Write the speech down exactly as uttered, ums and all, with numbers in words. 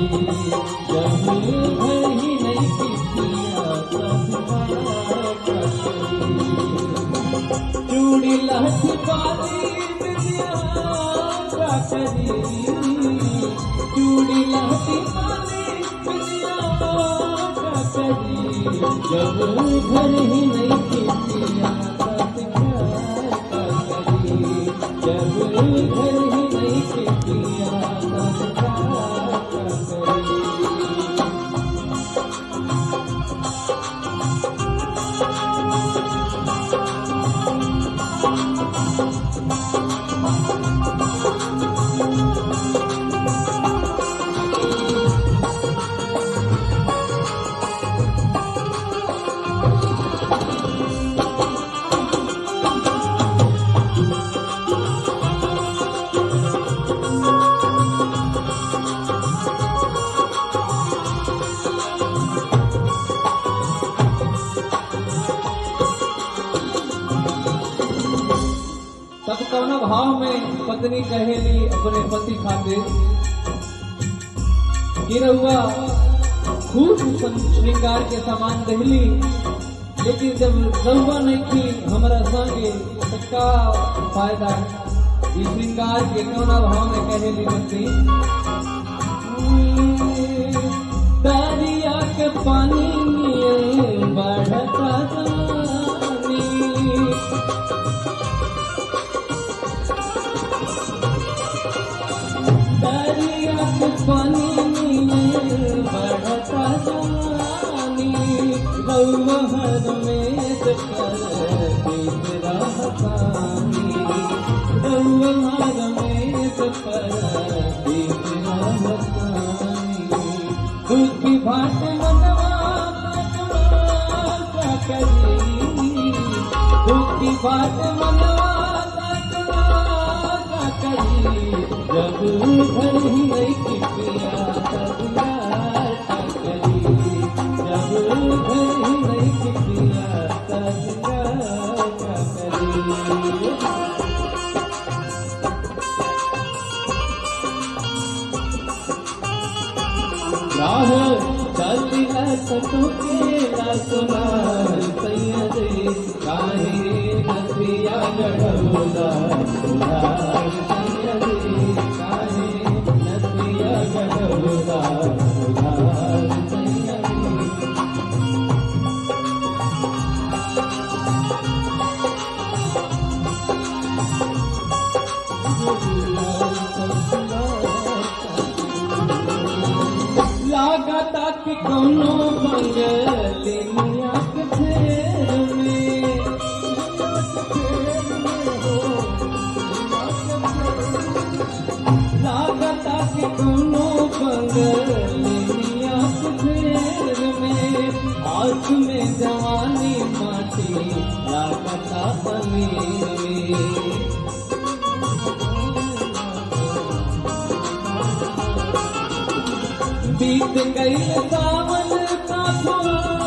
जब घर ही नहीं किया, तब का करी। चूड़ी लहठी बाली बिंदिया का करी। चूड़ी लहठी बाली बिंदिया का करी। जब घर ही नहीं किया, तब का करी। जब घर ही नहीं किया, तब का करी। तब कौना भाव में पत्नी कहेली अपने पति खातिर कि रउआ खूब सं-, श्रृंगार के सामान देहली, लेकिन जब रउआ नइखी हमरा संगे, त का फायदा ई श्रृंगार के? कौना भाव में कहेली पत्नी? दरिया के पानी नियन बढ़ता जवानी। दरिया के पानी नियन बढ़ता जवानी। रउआ हर में से परदेस रहतानी। रउआ हर में से परदेस रहतानी। दुखी बाट मनवा तकवा का करी। दुखी बाट मनवा तकवा का करी। जब घर ही नहीं किया, तब का करी। जब घर ही नहीं किया, तब का करी। राह चलिला सतुकेला सुनार सैया जी, काहे नथिया गढ़ौला सुनार सैया जी, काहे नथिया गढ़ौला सुनार सैया जी। लागता कि कौनो बंगलिनिया के फेर में, लागता कि कौनो बंगलिनिया के फेर में, आँख में जवानी माटी लागता अमीर में। बीत गइल सावन का फुहार,